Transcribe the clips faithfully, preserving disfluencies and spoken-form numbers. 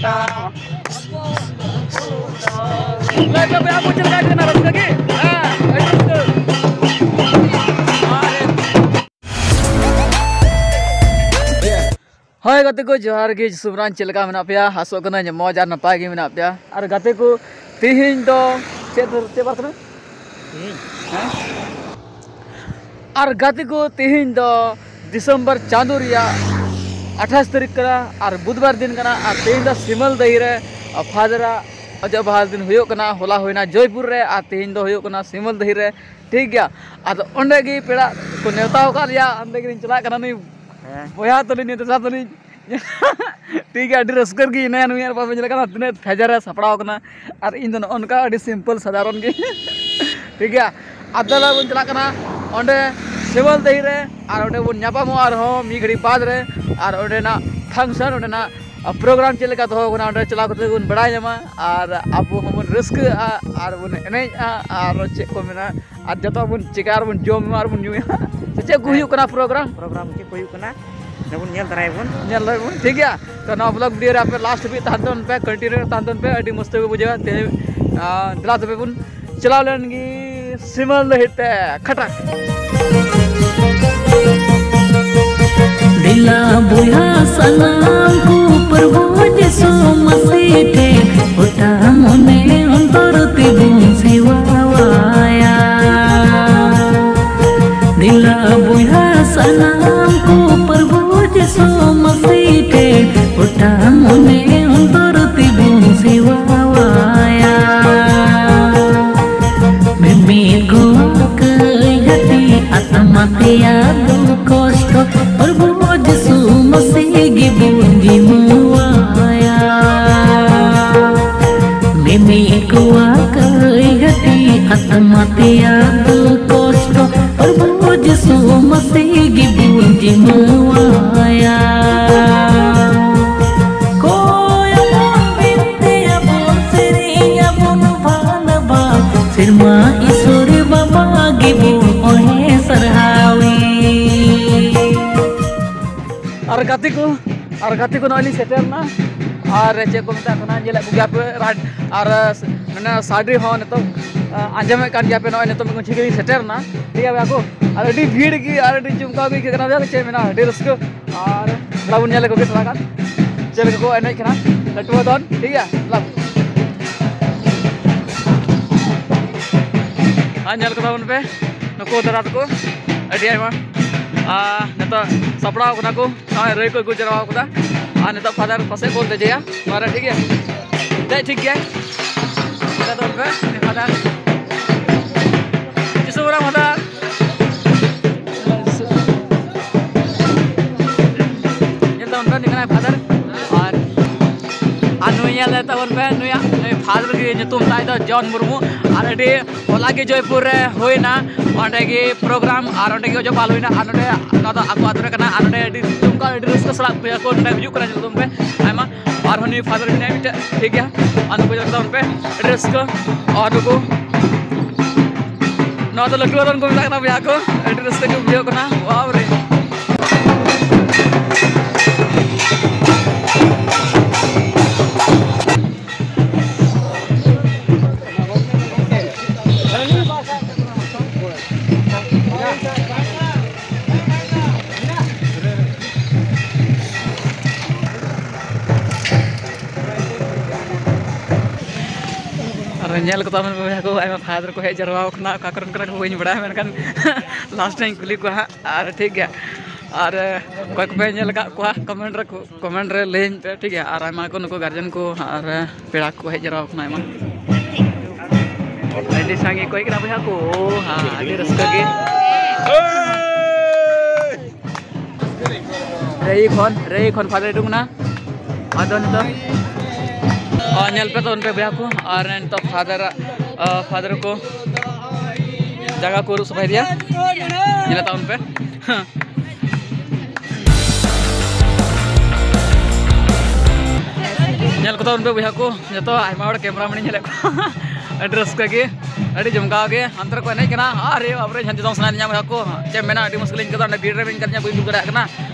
ᱞᱟᱹᱭ ᱯᱮ ᱵᱚᱭᱦᱟ ᱠᱚ, ᱪᱮᱫ ᱞᱮᱠᱟ ᱟᱹᱭᱠᱟᱹᱜ ᱠᱟᱱᱟ? ᱨᱟᱹᱥᱠᱟᱹ ᱜᱮ? ᱦᱮᱸ, ᱟᱹᱰᱤ ᱨᱟᱹᱥᱠᱟᱹ᱾ ᱦᱳᱭ ᱜᱟᱛᱮ ᱠᱚ, ᱡᱚᱦᱟᱨ ᱜᱮ᱾ ᱡᱤᱥᱩ ᱵᱨᱟᱱ, ᱪᱮᱫ ᱞᱮᱠᱟ ᱢᱮᱱᱟᱜ ᱯᱮᱭᱟ? ᱟᱥᱚᱜ ᱠᱟᱹᱱᱟᱹᱧ ᱢᱚᱡᱽ ᱟᱨ ᱱᱟᱯᱟᱭ ᱜᱮ ᱢᱮᱱᱟᱜ ᱯᱮᱭᱟ᱾ ᱟᱨ ᱜᱟᱛᱮ ᱠᱚ, ᱛᱮᱦᱮᱧ ᱫᱚ ᱪᱮᱫ, ᱪᱮᱫ ᱵᱟᱨ ᱠᱟᱱᱟ? ᱛᱮᱦᱮᱧ? ᱦᱮᱸ? ᱟᱨ ᱜᱟᱛᱮ ᱠᱚ, ᱛᱮᱦᱮᱧ ᱫᱚ ᱰᱤᱥᱮᱢᱵᱚᱨ ᱪᱟᱸᱫᱳ ᱨᱮᱭᱟᱜ ᱟᱴᱷᱟᱥ ᱛᱟᱹᱨᱤᱠᱷ ᱠᱟᱱᱟ ᱟᱨ ᱵᱩᱫᱷᱵᱟᱨ ᱫᱤᱱ ᱠᱟᱱᱟ᱾ ᱟᱨ ᱛᱮᱦᱮᱧ ᱫᱚ ᱥᱤᱢᱟᱹᱞ ᱰᱟᱹᱦᱤ ᱨᱮ ᱯᱷᱟᱫᱟᱨᱟᱜ ᱚᱡᱚᱜ ᱵᱟᱦᱟ ᱫᱤᱱ ᱦᱩᱭᱩᱜ ᱠᱟᱱᱟ᱾ ᱦᱚᱞᱟ ᱦᱩᱭᱱᱟ ᱡᱚᱭᱯᱩᱨ ᱨᱮ ᱟᱨ ᱛᱮᱦᱮᱧ ᱫᱚ ᱦᱩᱭᱩᱜ ᱠᱟᱱᱟ ᱥᱤᱢᱟᱹᱞ ᱰᱟᱹᱦᱤ ᱨᱮ, ᱴᱷᱤᱠ ᱜᱮᱭᱟ᱾ ᱟᱫᱚ ᱚᱸᱰᱮ ᱜᱮ ᱯᱮᱲᱟ ᱠᱚ ᱱᱮᱣᱛᱟ ᱟᱠᱟᱫ ᱞᱮᱭᱟ, ᱚᱸᱰᱮ ᱜᱮᱞᱤᱧ ᱪᱟᱞᱟᱜ ᱠᱟᱱᱟ᱾ ᱱᱩᱭ ᱦᱮᱸ᱾ ᱵᱚᱭᱦᱟ ᱛᱟᱹᱞᱤᱧ, ᱱᱩᱭ ᱫᱟᱫᱟ ᱛᱟᱹᱞᱤᱧ᱾ ᱴᱷᱤᱠ ᱜᱮᱭᱟ, ᱟᱹᱰᱤ ᱨᱟᱹᱥᱠᱟᱹ ᱨᱮᱜᱮ ᱦᱮᱱᱟᱭᱟ ᱱᱩᱭ, ᱟᱨ ᱵᱟᱵᱮᱱ ᱧᱮᱞ ᱠᱟᱱᱟ ᱛᱤᱱᱟᱹᱜ ᱯᱷᱮᱡᱟᱨ ᱨᱮ ᱥᱟᱯᱲᱟᱣ ᱠᱟᱱᱟ᱾ ᱟᱨ ᱤᱧ ᱫᱚ ᱱᱚᱜᱼᱚ ᱱᱚᱝᱠᱟ ᱟᱹᱰᱤ ᱥᱤᱢᱯᱚᱞ ᱥᱟᱫᱷᱟᱨᱚᱱ ᱜᱮ᱾ ᱴᱷᱤᱠ ᱜᱮᱭᱟ, ᱟᱫᱚ ᱵᱚᱱ ᱪᱟᱞᱟᱜ ᱠᱟᱱᱟ ᱚᱸᱰᱮ ᱥᱤᱢᱟᱹᱞ ᱰᱟᱹᱦᱤ ᱨᱮ, ᱟᱨ ᱚᱸᱰᱮ ᱵᱚᱱ ᱧᱟᱯᱟᱢᱚᱜᱼᱟ ᱟᱨᱦᱚᱸ ᱢᱤᱫ ᱜᱷᱟᱹᱲᱤᱡ ᱵᱟᱫᱽ ᱨᱮ᱾ ᱟᱨ ᱚᱸᱰᱮᱱᱟᱜ ᱯᱷᱟᱝᱥᱚᱱ, ᱚᱸᱰᱮᱱᱟᱜ ᱯᱨᱳᱜᱨᱟᱢ ᱪᱮᱫ ᱞᱮᱠᱟ ᱫᱚᱦᱚ ᱠᱟᱱᱟ, ᱚᱸᱰᱮ ᱪᱟᱞᱟᱣ ᱠᱟᱛᱮ ᱵᱚᱱ ᱵᱟᱲᱟᱭ ᱧᱟᱢᱟ᱾ ᱟᱨ ᱟᱵᱚ ᱦᱚᱸᱵᱚᱱ ᱨᱟᱹᱥᱠᱟᱹᱜᱼᱟ ᱟᱨ ᱵᱚᱱ ᱮᱱᱮᱡᱼᱟ ᱟᱨ ᱪᱮᱫ ᱠᱚ ᱢᱮᱱᱟ, ᱟᱨ ᱡᱚᱛᱚ ᱵᱚᱱ ᱪᱤᱠᱟ ᱟᱨ ᱵᱚᱱ ᱡᱚᱢᱟ ᱟᱨ ᱵᱚᱱ ᱧᱩᱭᱟ᱾ ᱥᱮ ᱪᱮᱫ ᱠᱚ ᱦᱩᱭᱩᱜ ᱠᱟᱱᱟ ᱯᱨᱳᱜᱨᱟᱢ? ᱯᱨᱳᱜᱨᱟᱢ ᱪᱮᱫ ᱠᱚ ᱦᱩᱭᱩᱜ ᱠᱟᱱᱟ, ᱚᱱᱟ ᱵᱚᱱ ᱧᱮᱞ ᱫᱟᱨᱟᱭᱟᱵᱚᱱ᱾ ᱧᱮᱞ ᱫᱟᱨᱟᱭᱟᱵᱚᱱ, ᱴᱷᱤᱠ ᱜᱮᱭᱟ᱾ ᱛᱚ ᱱᱚᱣᱟ ᱵᱞᱚᱜ ᱵᱷᱤᱰᱤᱭᱳ ᱨᱮ ᱟᱯᱮ ᱞᱟᱥᱴ ᱦᱟᱹᱵᱤᱡ ᱛᱟᱦᱮᱱ ᱛᱟᱵᱚᱱ ᱯᱮ, ᱠᱚᱱᱴᱤᱱᱤᱭᱩ ᱛᱟᱦᱮᱱ ᱛᱟᱵᱚᱱ ᱯᱮ, ᱟᱹᱰᱤ ᱢᱚᱡᱽ ᱛᱮ ᱵᱩᱡᱷᱟᱹᱣᱟ᱾ ᱛᱮᱦᱮᱧ, ᱟᱸ, ᱫᱮᱞᱟ ᱛᱚᱵᱮ ᱵᱚᱱ ᱪᱟᱞᱟᱣ ᱞᱮᱱ ᱜᱮ ᱥᱤᱢᱟᱹᱞ ᱰᱟᱹᱦᱤ ᱛᱮ᱾ ᱠᱷᱟᱴᱟ᱾ ᱫᱮᱞᱟ ᱵᱚᱭᱦᱟ ᱥᱟᱱᱟᱢ ᱠᱚ ᱯᱨᱚᱵᱷᱩ ᱡᱤᱥᱩ ᱢᱟᱹᱥᱤ ᱴᱷᱮᱱ ᱜᱚᱴᱟ ᱢᱚᱱᱮ ᱚᱱᱛᱚᱨ ᱛᱮᱵᱚᱱ ᱥᱮᱣᱟᱣᱟᱭᱟ᱾ ᱫᱮᱞᱟ ᱵᱚᱭᱦᱟ ᱥᱟᱱᱟᱢ ᱠᱚ ᱯᱨᱚᱵᱷᱩ ᱡᱤᱥᱩ ᱢᱟᱹᱥᱤ ᱴᱷᱮᱱ ᱜᱚᱴᱟ ᱢᱚᱱᱮ ᱚᱱᱛᱚᱨ ᱛᱮᱵᱚᱱ ᱥᱮᱣᱟᱣᱟᱭᱟ᱾ ᱢᱤᱢᱤᱫ ᱠᱚᱣᱟᱜ ᱠᱟᱹᱭ ᱜᱷᱟᱹᱴᱤ ᱟᱛᱢᱟ ᱛᱮᱭᱟᱜ ᱫᱩᱠ ᱠᱚᱥᱴᱚ ᱯᱨᱚᱵᱷᱩ ᱡᱤᱥᱩ ᱢᱟᱹᱥᱤ ᱜᱮᱵᱚᱱ ᱡᱤᱢᱟᱹᱣᱟᱭᱟ᱾ ᱢᱤᱢᱤᱫ ᱠᱚᱣᱟᱜ ᱠᱟᱹᱭ ᱜᱷᱟᱹᱴᱤ ᱟᱛᱢᱟ ᱛᱮᱭᱟᱜ ᱫᱩᱠ ᱠᱚᱥᱴᱚ ᱯᱨᱚᱵᱷᱩ ᱡᱤᱥᱩ ᱢᱟᱹᱥᱤ ᱜᱮᱵᱚᱱ ᱡᱤᱢᱟᱹᱣᱟᱭᱟ᱾ ᱠᱚᱭᱟᱵᱚᱱ, ᱵᱤᱱᱛᱤᱭᱟᱵᱚᱱ, ᱥᱮᱨᱮᱧᱟᱵᱚᱱ ᱵᱷᱟᱱ ᱵᱷᱟᱱ, ᱥᱮᱨᱢᱟ ᱤᱥᱚᱨ ᱵᱟᱵᱟ ᱜᱮᱵᱚᱱ ᱚᱦᱮ ᱥᱟᱨᱦᱟᱣᱤ᱾ ᱟᱨ ᱜᱟᱛᱮ ᱠᱚ, ᱟᱨ ᱜᱟᱛᱮ ᱠᱚ, ᱱᱚᱜᱼᱚᱭ ᱞᱤᱧ ᱥᱮᱴᱮᱨ ᱮᱱᱟ᱾ ᱟᱨ ᱪᱮᱫ ᱠᱚ ᱢᱮᱛᱟᱜ ᱠᱟᱱᱟ, ᱧᱮᱞᱮᱫ ᱠᱚᱜᱮᱭᱟ ᱯᱮ ᱨᱟᱰ-, ᱟᱨ ᱢᱟᱱᱮ ᱥᱟᱰᱮ ᱦᱚᱸ ᱱᱤᱛᱚᱜ, ᱟ, ᱟᱸᱡᱚᱢᱮᱫ ᱠᱟᱱ ᱜᱮᱭᱟ ᱯᱮ᱾ ᱱᱚᱜᱼᱚᱭ ᱱᱤᱛᱚᱜ ᱢᱤᱫ ᱜᱷᱚᱱᱴᱟ ᱜᱮᱞᱤᱧ ᱥᱮᱴᱮᱨ ᱮᱱᱟ, ᱴᱷᱤᱠ ᱜᱮᱭᱟ ᱵᱚᱭᱦᱟ ᱠᱚ᱾ ᱟᱨ ᱟᱹᱰᱤ ᱵᱷᱤᱲ ᱜᱮ ᱟᱨ ᱟᱹᱰᱤ ᱡᱚᱢᱠᱟᱣ ᱜᱮ ᱟᱹᱭᱠᱟᱹᱜ ᱠᱟᱱᱟ ᱵᱚᱭᱦᱟ ᱠᱚ, ᱪᱮᱫ ᱢᱮᱱᱟ, ᱟᱹᱰᱤ ᱨᱟᱹᱥᱠᱟᱹ᱾ ᱟᱨ ᱛᱷᱚᱲᱟ ᱵᱚᱱ ᱧᱮᱞ ᱞᱮᱠᱚ ᱜᱮ ᱛᱷᱚᱲᱟ ᱜᱟᱱ ᱪᱮᱫ ᱞᱮᱠᱟ ᱠᱚ ᱮᱱᱮᱡ ᱠᱟᱱᱟ ᱞᱟᱹᱴᱩ ᱫᱚᱱ, ᱴᱷᱤᱠ ᱜᱮᱭᱟ᱾ ᱪᱟᱞᱟᱣ᱾ ᱟᱨ ᱧᱮᱞ ᱠᱚ ᱛᱟᱵᱚᱱ ᱯᱮ ᱱᱩᱠᱩ ᱫᱟᱫᱟ ᱛᱟᱠᱚ ᱟᱹᱰᱤ ᱟᱭᱢᱟ, ᱟᱨ ᱱᱤᱛᱚᱜ ᱥᱟᱯᱲᱟᱣ ᱠᱟᱱᱟ ᱠᱚ᱾ ᱱᱚᱜᱼᱚᱭ ᱨᱟᱹᱭ ᱠᱚ ᱟᱹᱜᱩ ᱡᱟᱣᱨᱟ ᱠᱟᱫᱟ᱾ ᱟᱨ ᱱᱤᱛᱚᱜ ᱯᱷᱟᱫᱟᱨ ᱯᱟᱥᱮᱡ ᱠᱚ ᱫᱮᱡᱮᱭᱟ ᱱᱚᱣᱟ ᱨᱮ, ᱴᱷᱤᱠ ᱜᱮᱭᱟ? ᱫᱮᱡ ᱴᱷᱤᱠ ᱜᱮᱭᱟᱭ᱾ ᱱᱤᱛᱚᱜ ᱫᱚ ᱚᱱᱠᱟ ᱯᱷᱟᱫᱟᱨ ᱡᱤᱥᱩ ᱢᱟᱨᱟᱝ ᱯᱷᱟᱫᱟᱨ᱾ ᱧᱮᱞ ᱛᱟᱵᱚᱱ ᱯᱮ, ᱩᱱᱤ ᱠᱟᱱᱟᱭ ᱯᱷᱟᱫᱟᱨ᱾ ᱟᱨ, ᱟᱨ ᱱᱩᱭ ᱧᱮᱞ ᱛᱟᱵᱚᱱ ᱯᱮ, ᱱᱩᱭᱟᱜ, ᱱᱩᱭ ᱯᱷᱟᱫᱟᱨ ᱜᱮ ᱧᱩᱛᱩᱢ ᱛᱟᱭ ᱫᱚ ᱡᱚᱱ ᱢᱩᱨᱢᱩ᱾ ᱟᱨ ᱟᱹᱰᱤ ᱦᱚᱞᱟ ᱜᱮ ᱡᱚᱭᱯᱩᱨ ᱨᱮ ᱦᱩᱭᱱᱟ, ᱚᱸᱰᱮ ᱜᱮ ᱯᱨᱳᱜᱨᱟᱢ ᱟᱨ ᱚᱸᱰᱮ ᱜᱮ ᱚᱡᱚᱜ ᱵᱟᱦᱟᱞ ᱦᱩᱭᱱᱟ᱾ ᱟᱨ ᱱᱚᱰᱮ, ᱱᱚᱣᱟ ᱫᱚ ᱟᱠᱚ ᱟᱹᱛᱩ ᱨᱮ ᱠᱟᱱᱟ᱾ ᱟᱨ ᱱᱚᱰᱮ ᱟᱹᱰᱤ ᱡᱚᱢᱠᱟᱣ, ᱟᱹᱰᱤ ᱨᱟᱹᱥᱠᱟᱹ ᱥᱟᱞᱟᱜ ᱵᱚᱭᱦᱟ ᱠᱚ ᱱᱚᱰᱮ ᱦᱤᱡᱩᱜ ᱠᱟᱱᱟ, ᱧᱮᱞ ᱛᱟᱵᱚᱱ ᱯᱮ ᱟᱭᱢᱟ᱾ ᱟᱨᱦᱚᱸ ᱱᱩᱭ ᱯᱷᱟᱫᱟᱨ ᱢᱮᱱᱟᱭᱟ ᱢᱤᱫᱴᱮᱡ, ᱴᱷᱤᱠ ᱜᱮᱭᱟ᱾ ᱟᱨ ᱱᱩᱠᱩ ᱧᱮᱞ ᱠᱮᱫᱟ ᱯᱮ, ᱟᱹᱰᱤ ᱨᱟᱹᱥᱠᱟᱹ᱾ ᱟᱨ ᱱᱩᱠᱩ, ᱱᱚᱣᱟ ᱫᱚ ᱞᱟᱹᱴᱩ ᱟᱫᱚᱱ ᱠᱚ ᱢᱮᱛᱟᱜ ᱠᱟᱱᱟ ᱵᱚᱭᱦᱟ ᱠᱚ, ᱟᱹᱰᱤ ᱨᱟᱹᱥᱠᱟᱹ ᱜᱮ ᱵᱩᱡᱷᱟᱹᱜ ᱠᱟᱱᱟ, ᱵᱟᱵ ᱨᱮ᱾ ᱟᱨ ᱧᱮᱞ ᱠᱚ ᱛᱟᱵᱚᱱ ᱯᱮ ᱵᱚᱭᱦᱟ ᱠᱚ, ᱟᱭᱢᱟ ᱯᱷᱟᱫᱟᱨ ᱠᱚ ᱦᱮᱡ ᱡᱟᱨᱣᱟ ᱠᱟᱱᱟ, ᱚᱠᱟ ᱠᱚᱨᱮᱱ ᱠᱟᱱᱟ ᱠᱚ ᱵᱟᱹᱧ ᱵᱟᱲᱟᱭᱟ, ᱢᱮᱱᱠᱷᱟᱱ ᱞᱟᱥᱴ ᱨᱮᱧ ᱠᱩᱞᱤ ᱠᱚᱣᱟ ᱦᱟᱸᱜ᱾ ᱟᱨ ᱴᱷᱤᱠ ᱜᱮᱭᱟ, ᱟᱨ ᱚᱠᱚᱭ ᱠᱚᱯᱮ ᱧᱮᱞ ᱟᱠᱟᱫ ᱠᱚᱣᱟ ᱠᱚᱢᱮᱱᱴ ᱨᱮ, ᱠᱚᱢᱮᱱᱴ ᱨᱮ ᱞᱟᱹᱭᱟᱹᱧ ᱯᱮ, ᱴᱷᱤᱠ ᱜᱮᱭᱟ᱾ ᱟᱨ ᱟᱭᱢᱟ ᱠᱚ ᱱᱩᱠᱩ ᱜᱟᱨᱡᱮᱱ ᱠᱚ ᱟᱨ ᱯᱮᱲᱟ ᱠᱚ ᱦᱮᱡ ᱡᱟᱨᱣᱟ ᱠᱟᱱᱟ ᱟᱭᱢᱟ᱾ ᱟᱹᱰᱤ ᱥᱟᱸᱜᱮ ᱠᱚ ᱦᱮᱡ ᱠᱟᱱᱟ ᱵᱚᱭᱦᱟ ᱠᱚ, ᱦᱮᱸ, ᱟᱹᱰᱤ ᱨᱟᱹᱥᱠᱟᱹ ᱜᱮ᱾ ᱨᱮᱭ ᱠᱷᱚᱱ, ᱨᱮᱭ ᱠᱷᱚᱱ ᱯᱷᱟᱫᱟᱨ ᱩᱰᱩᱠ ᱮᱱᱟ᱾ ᱟᱫᱚ ᱱᱤᱛᱚᱜ, ᱟᱨ ᱧᱮᱞ ᱯᱮ ᱛᱟᱵᱚᱱ ᱯᱮ ᱵᱚᱭᱦᱟ ᱠᱚ, ᱟᱨ ᱱᱤᱛᱚᱜ ᱯᱷᱟᱫᱟᱨ, ᱟᱨ ᱯᱷᱟᱫᱟᱨ ᱠᱚ ᱡᱟᱭᱜᱟ ᱠᱚ ᱟᱹᱨᱩᱵ ᱥᱟᱯᱷᱟᱭ ᱫᱤᱭᱟ᱾ ᱧᱮᱞ ᱛᱟᱵᱚᱱ ᱯᱮ᱾ ᱧᱮᱞ ᱠᱚ ᱛᱟᱵᱚᱱ ᱯᱮ ᱵᱚᱭᱦᱟ ᱠᱚ, ᱡᱚᱛᱚ ᱟᱭᱢᱟ ᱦᱚᱲ ᱠᱮᱢᱨᱟ ᱢᱮᱱ ᱤᱧ ᱧᱮᱞᱮᱫ ᱠᱚᱣᱟ᱾ ᱟᱹᱰᱤ ᱨᱟᱹᱥᱠᱟᱹ ᱜᱮ, ᱟᱹᱰᱤ ᱡᱚᱢᱠᱟᱣ ᱜᱮ᱾ ᱦᱟᱱᱛᱮ ᱨᱮᱠᱚ ᱮᱱᱮᱡ ᱠᱟᱱᱟ᱾ ᱟᱨᱮ ᱵᱟᱯᱨᱮ, ᱡᱷᱟᱹᱱᱴᱤ ᱫᱚᱱ ᱥᱟᱱᱟᱭᱮᱫ ᱞᱤᱧᱟ ᱵᱚᱭᱦᱟ ᱠᱚ᱾ ᱪᱮᱫ ᱮᱢ ᱢᱮᱱᱟ, ᱟᱹᱰᱤ ᱢᱩᱥᱠᱤᱞ ᱤᱧ ᱟᱹᱭᱠᱟᱹᱣ ᱮᱫᱟ, ᱚᱸᱰᱮ ᱵᱷᱤᱲ ᱨᱮ ᱢᱮᱱᱟᱧ ᱠᱟᱱᱟ, ᱵᱟᱹᱧ ᱩᱰᱩᱠ ᱫᱟᱲᱮᱭᱟᱜ ᱠᱟᱱᱟ᱾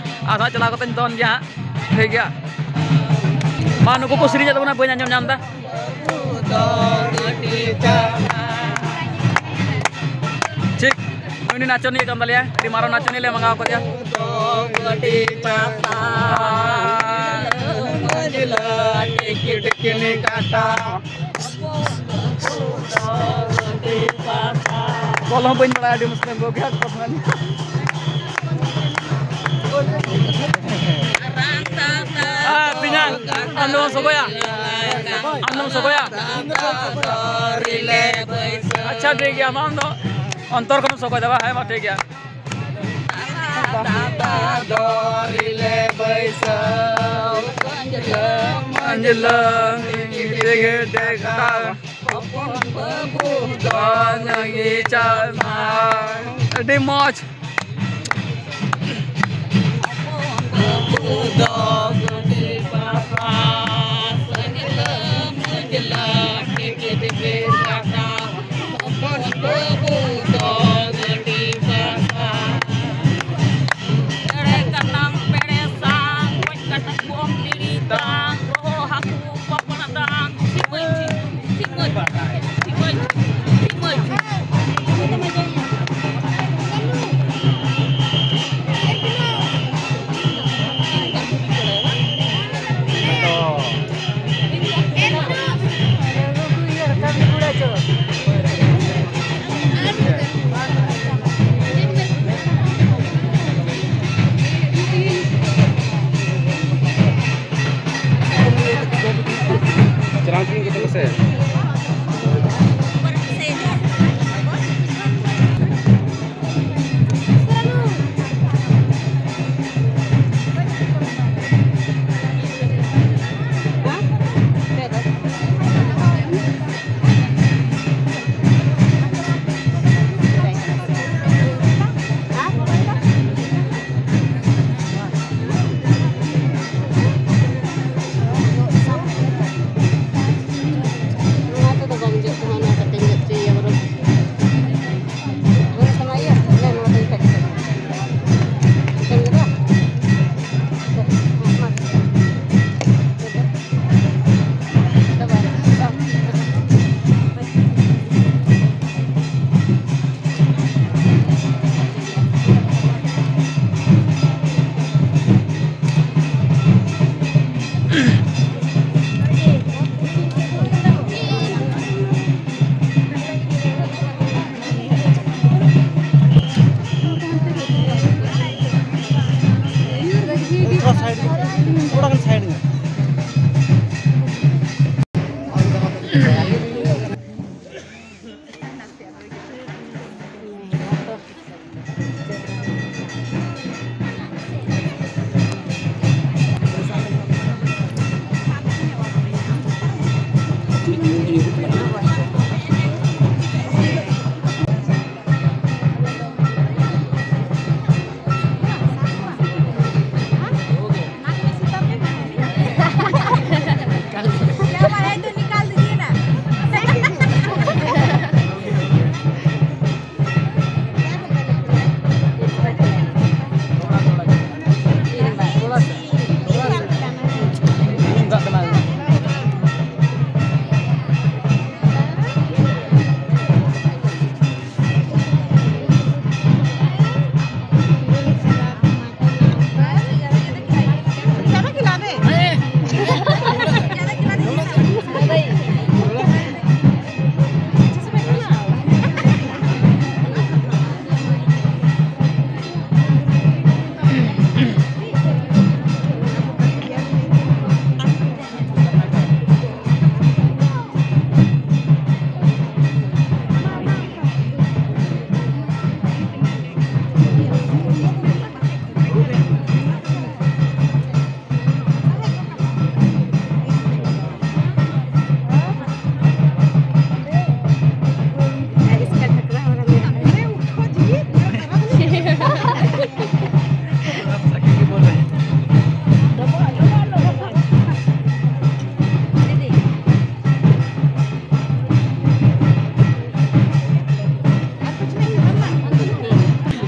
ᱟᱨ ᱦᱟᱸᱜ ᱪᱟᱞᱟᱣ ᱠᱟᱛᱮᱧ ᱫᱚᱱ ᱜᱮᱭᱟ ᱦᱟᱸᱜ, ᱴᱷᱤᱠ ᱜᱮᱭᱟ᱾ ᱢᱟ, ᱱᱩᱠᱩ ᱠᱚ ᱥᱮᱨᱮᱧᱮᱫ ᱛᱟᱵᱚᱱᱟ, ᱵᱟᱹᱧ ᱟᱸᱡᱚᱢ ᱧᱟᱢ ᱮᱫᱟ᱾ ᱴᱷᱤᱠ, ᱱᱩᱭ ᱱᱟᱪᱚᱱᱤᱭᱟᱹ ᱠᱟᱱ ᱛᱟᱞᱮᱭᱟ, ᱟᱹᱰᱤ ᱢᱟᱨᱟᱝ ᱱᱟᱪᱚᱱᱤᱭᱟᱹ ᱞᱮ ᱢᱟᱸᱜᱟᱣ ᱠᱟᱫᱮᱭᱟ᱾ ᱚᱞ ᱦᱚᱸ ᱵᱟᱹᱧ ᱵᱟᱲᱟᱭᱟ, ᱟᱹᱰᱤ ᱢᱩᱥᱠᱤᱞ ᱜᱚᱜᱮ ᱟᱨ ᱠᱚ ᱢᱮᱱ᱾ ᱦᱮᱸ, ᱛᱮᱧᱟᱝ, ᱟᱢ ᱫᱚᱢ ᱥᱚᱜᱚᱭᱟ? ᱟᱢ ᱫᱚᱢ ᱥᱚᱜᱚᱭᱟ? ᱟᱪᱪᱷᱟ, ᱴᱷᱤᱠ ᱜᱮᱭᱟ, ᱟᱢ ᱫᱚ ᱚᱱᱛᱚᱨ ᱠᱷᱚᱱᱮᱢ ᱥᱚᱜᱚᱭ ᱫᱟ ᱵᱟᱝ? ᱦᱮᱸ, ᱢᱟ, ᱴᱷᱤᱠ ᱜᱮᱭᱟ᱾ ᱢᱟᱹᱡᱽᱞᱟᱹ ᱛᱮᱜᱮ ᱰᱮᱠᱟ᱾ ᱦᱚᱯᱚᱱ ᱵᱟᱹᱵᱩ ᱫᱚ ᱞᱟᱹᱜᱤᱫ ᱪᱟᱞᱟᱣ᱾ ᱟᱹᱰᱤ ᱢᱚᱡᱽ᱾ ᱦᱚᱯᱚᱱ ᱵᱟᱹᱵᱩ ᱫᱚ ᱜᱟᱹᱰᱤ ᱵᱟᱥᱟ, ᱥᱟᱹᱡᱽᱞᱟᱹ ᱢᱟᱹᱡᱽᱞᱟᱹ ᱴᱤᱠᱤᱴ ᱜᱮ ᱠᱟᱴᱟᱣ᱾ ᱦᱚᱯᱚᱱ ᱵᱟᱹᱵᱩ ᱫᱚ ᱜᱟᱹᱰᱤ ᱵᱟᱥᱟ᱾ ᱮᱲᱮ ᱠᱟᱴᱟᱢ ᱯᱮᱲᱮ ᱥᱟᱝ, ᱜᱚᱡ ᱠᱟᱴᱟᱢ ᱵᱚᱢ ᱵᱤᱲᱤ ᱫᱟᱝ, ᱨᱚᱦᱚ ᱦᱟᱹᱠᱩ ᱯᱟᱯᱲᱟ ᱫᱟᱝ, ᱥᱤᱢᱟᱹᱡᱽ, ᱥᱤᱢᱟᱹᱡᱽ, ᱥᱤᱢᱟᱹᱡᱽ, ᱥᱤᱢᱟᱹᱡᱽ᱾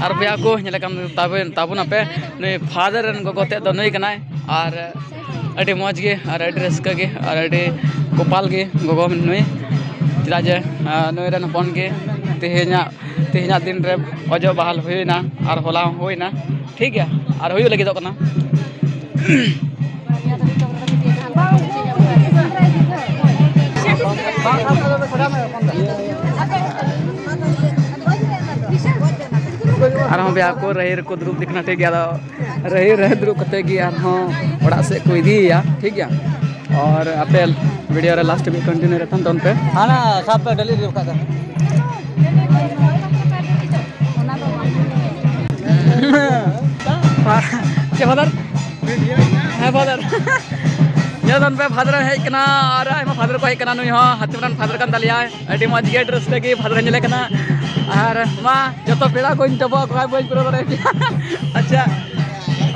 ᱟᱨ ᱵᱚᱭᱦᱟ ᱠᱚ, ᱧᱮᱞ ᱠᱟᱢ ᱛᱟᱵᱚᱱ, ᱛᱟᱵᱚᱱ ᱟᱯᱮ, ᱱᱩᱭ ᱯᱷᱟᱫᱟᱨ ᱨᱮᱱ ᱜᱚᱜᱚ ᱛᱮᱫ ᱫᱚ ᱱᱩᱭ ᱠᱟᱱᱟᱭ᱾ ᱟᱨ ᱟᱹᱰᱤ ᱢᱚᱡᱽ ᱜᱮ ᱟᱨ ᱟᱹᱰᱤ ᱨᱟᱹᱥᱠᱟᱹ ᱜᱮ ᱟᱨ ᱟᱹᱰᱤ ᱠᱚᱯᱟᱞ ᱜᱮ ᱜᱚᱜᱚ ᱱᱩᱭ᱾ ᱪᱮᱫᱟᱜ ᱡᱮ, ᱟᱨ ᱱᱩᱭ ᱨᱮᱱ ᱦᱚᱯᱚᱱ ᱜᱮ ᱛᱮᱦᱮᱧᱟᱜ, ᱛᱮᱦᱮᱧᱟᱜ ᱫᱤᱱ ᱨᱮ ᱚᱡᱚᱜ ᱵᱟᱦᱟᱞ ᱦᱩᱭᱱᱟ ᱟᱨ ᱦᱚᱞᱟ ᱦᱚᱸ ᱦᱩᱭᱱᱟ, ᱴᱷᱤᱠ ᱜᱮᱭᱟ, ᱟᱨ ᱦᱩᱭᱩᱜ ᱞᱟᱹᱜᱤᱫᱚᱜ ᱠᱟᱱᱟ᱾ ᱟᱨᱦᱚᱸ ᱵᱚᱭᱦᱟ ᱠᱚ ᱨᱟᱹᱦᱤ ᱨᱮᱠᱚ ᱫᱩᱲᱩᱵ ᱤᱫᱤ ᱠᱟᱱᱟ, ᱴᱷᱤᱠ ᱜᱮᱭᱟ᱾ ᱟᱫᱚ ᱨᱟᱹᱦᱤ ᱨᱮ ᱫᱩᱲᱩᱵ ᱠᱟᱛᱮ ᱜᱮ ᱟᱨᱦᱚᱸ ᱚᱲᱟᱜ ᱥᱮᱫ ᱠᱚ ᱤᱫᱤᱭᱮᱭᱟ, ᱴᱷᱤᱠ ᱜᱮᱭᱟ᱾ ᱟᱨ ᱟᱯᱮ ᱵᱷᱤᱰᱤᱭᱳ ᱨᱮ ᱞᱟᱥᱴ ᱦᱟᱹᱵᱤᱡ ᱠᱚᱱᱴᱤᱱᱤᱭᱩ ᱨᱮ ᱛᱟᱦᱮᱱ ᱛᱟᱵᱚᱱ ᱯᱮ᱾ ᱦᱟᱱᱟ ᱥᱟᱵ ᱯᱮ, ᱰᱟᱹᱞᱤᱡ ᱨᱮ ᱵᱟᱠᱷᱟᱡ ᱫᱚ᱾ ᱪᱮᱫ ᱯᱷᱟᱫᱟᱨ? ᱦᱮᱸ ᱯᱷᱟᱫᱟᱨ᱾ ᱧᱮᱞ ᱛᱟᱵᱚᱱ ᱯᱮ, ᱯᱷᱟᱫᱟᱨ ᱦᱮᱡ ᱠᱟᱱᱟ ᱟᱨ ᱟᱭᱢᱟ ᱯᱷᱟᱫᱟᱨ ᱠᱚ ᱦᱮᱡ ᱠᱟᱱᱟ᱾ ᱱᱩᱭ ᱦᱚᱸ ᱦᱟᱹᱛᱤᱢᱟᱨᱟᱱ ᱯᱷᱟᱫᱟᱨ ᱠᱟᱱ ᱛᱟᱞᱮᱭᱟᱭ᱾ ᱟᱹᱰᱤ ᱢᱚᱡᱽ ᱜᱮ ᱰᱨᱮᱥ ᱛᱮᱜᱮ ᱯᱷᱟᱫᱟᱨ ᱧᱮᱞᱮ ᱠᱟᱱᱟ᱾ ᱟᱨ ᱢᱟ ᱡᱚᱛᱚ ᱯᱮᱲᱟ ᱠᱚᱧ ᱴᱚᱵᱚᱜ ᱟᱠᱚ ᱠᱷᱟᱡ ᱵᱟᱹᱧ ᱯᱩᱨᱟᱹᱣ ᱫᱟᱲᱮᱭᱟᱜ ᱠᱮᱭᱟ᱾ ᱟᱪᱪᱷᱟ᱾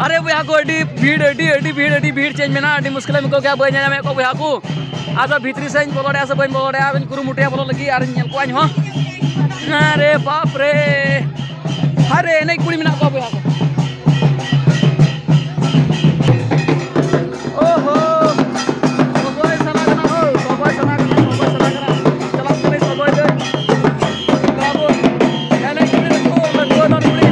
ᱟᱨᱮ ᱵᱚᱭᱦᱟ ᱠᱚ, ᱟᱹᱰᱤ ᱵᱷᱤᱲ, ᱟᱹᱰᱤ, ᱟᱹᱰᱤ ᱵᱷᱤᱲ, ᱟᱹᱰᱤ ᱵᱷᱤᱲ ᱪᱮᱫ ᱤᱧ ᱢᱮᱱᱟ, ᱟᱹᱰᱤ ᱢᱩᱥᱠᱤᱞᱮᱢ ᱟᱹᱭᱠᱟᱹᱣ ᱠᱮᱭᱟ ᱵᱟᱹᱧ ᱧᱟᱢᱮᱫ ᱠᱚ ᱵᱚᱭᱦᱟ ᱠᱚ᱾ ᱟᱫᱚ ᱵᱷᱤᱛᱨᱤ ᱥᱮᱫ ᱤᱧ ᱵᱚᱞᱚ ᱫᱟᱲᱮᱭᱟᱜᱼᱟ ᱥᱮ ᱵᱟᱹᱧ ᱵᱚᱞᱚ ᱫᱟᱲᱮᱭᱟᱜᱼᱟ, ᱟᱫᱚᱧ ᱠᱩᱨᱩᱢᱩᱴᱩᱭᱟ ᱵᱚᱞᱚ ᱞᱟᱹᱜᱤᱫ ᱟᱨᱤᱧ ᱧᱮᱞ ᱠᱚᱣᱟ ᱤᱧ ᱦᱚᱸ᱾ ᱟᱨᱮ ᱵᱟᱯ ᱨᱮ, ᱟᱨᱮ ᱮᱱᱮᱡ ᱠᱩᱲᱤ ᱢᱮᱱᱟᱜ ᱠᱚᱣᱟ ᱵᱚᱭᱦᱟ ᱠᱚ᱾ ᱳᱦᱳ, ᱥᱚᱜᱚᱭ ᱥᱟᱱᱟ ᱠᱟᱱᱟ ᱦᱳ, ᱥᱚᱜᱚᱭ ᱥᱟᱱᱟ ᱠᱟᱱᱟ, ᱥᱚᱜᱚᱭ ᱥᱟᱱᱟ ᱠᱟᱱᱟ᱾ ᱪᱟᱞᱟᱜ ᱠᱟᱹᱱᱟᱹᱧ ᱥᱚᱜᱚᱭ ᱛᱮ᱾ ᱵᱟᱵᱩ, ᱮᱱᱮᱡ ᱠᱩᱲᱤ ᱱᱩᱠᱩ, ᱱᱩᱠᱩ ᱫᱚ ᱠᱩᱲᱤ᱾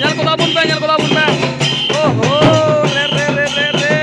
ᱧᱮᱞ ᱠᱚ ᱛᱟᱵᱚᱱ ᱯᱮ, ᱧᱮᱞ ᱠᱚ ᱛᱟᱵᱚᱱ ᱯᱮ᱾ ᱳᱦᱳ, ᱨᱮ, ᱨᱮ, ᱨᱮ, ᱨᱮ, ᱨᱮ᱾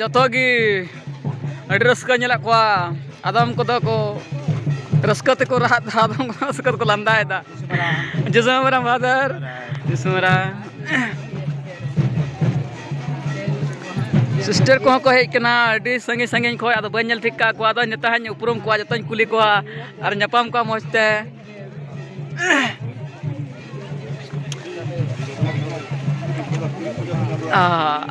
ᱡᱚᱛᱚ ᱜᱮ ᱟᱹᱰᱤ ᱨᱟᱹᱥᱠᱟᱹ ᱧᱮᱞᱮᱫ ᱠᱚᱣᱟ᱾ ᱟᱫᱚᱢ ᱠᱚᱫᱚ ᱠᱚ ᱨᱟᱹᱥᱠᱟᱹ ᱛᱮᱠᱚ ᱨᱟᱦᱟᱜ ᱮᱫᱟ, ᱟᱫᱚᱢ ᱠᱚᱫᱚ ᱨᱟᱹᱥᱠᱟᱹ ᱛᱮᱠᱚ ᱞᱟᱸᱫᱟᱭᱮᱫᱟ᱾ ᱡᱤᱥᱩ ᱢᱟᱨᱟᱝ ᱵᱷᱟᱫᱚᱨ, ᱡᱤᱥᱩ ᱢᱟᱨᱟᱝ᱾ ᱥᱤᱥᱴᱟᱨ ᱠᱚᱦᱚᱸ ᱠᱚ ᱦᱮᱡ ᱠᱟᱱᱟ ᱟᱹᱰᱤ ᱥᱟᱺᱜᱤᱧ ᱥᱟᱺᱜᱤᱧ ᱠᱷᱚᱱ, ᱟᱫᱚ ᱵᱟᱹᱧ ᱧᱮᱞ ᱴᱷᱤᱠ ᱠᱟᱜ ᱠᱚᱣᱟ᱾ ᱟᱫᱚ ᱱᱮᱛᱟᱨ ᱦᱟᱸᱜ ᱤᱧ ᱩᱯᱨᱩᱢ ᱠᱚᱣᱟ, ᱡᱚᱛᱚᱧ ᱠᱩᱞᱤ ᱠᱚᱣᱟ ᱟᱨ ᱧᱟᱯᱟᱢ ᱠᱚᱣᱟ ᱢᱚᱡᱽ ᱛᱮ᱾ ᱟᱦ᱾